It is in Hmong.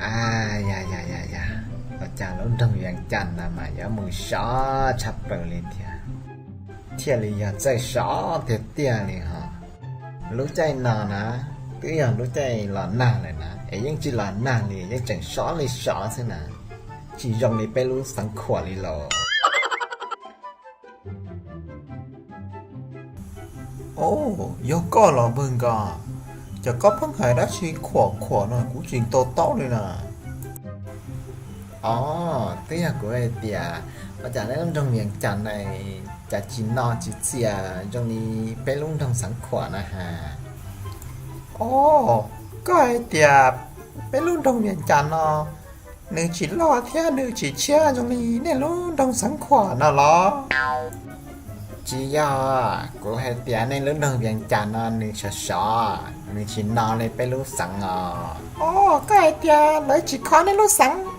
A, ya ya ya ya, ua cas lub nroog Vias Cas no mas yuav mus sov tshaj plaws li thiab, thiaj li yog txawj sov tiag tiag li hos. Lub caij no na, twb yog lub caij los nag lawm na, es yeej tsis los nag li, yeej tseem sov li sov xwb na, tsis zoo li peb lub Xeev Khuam li los. Os, yog koj los Npawg Nkos, cas koj pheej hais dab tsi Khuam Khuam no kuv tsis to taub li na. Os, twb yog kuv hais tias, ua cas nej lub nroog Vias Cas no cas tsis no tsis txias zoo li peb lub nroog Xeev Khuam na has. Os, koj hais tias peb lub nroog Vias Cas no nws tsis loj thiab nws tsis tshiab zoo li nej lub nroog Xeev Khuam no los? Tsis yog, kuv hais tias nej lub nroog Vias Cas no nws sov sov, nws tsis no li peb lub xeev os. Os, koj hais tias lawv tsis kho nej lub xeev?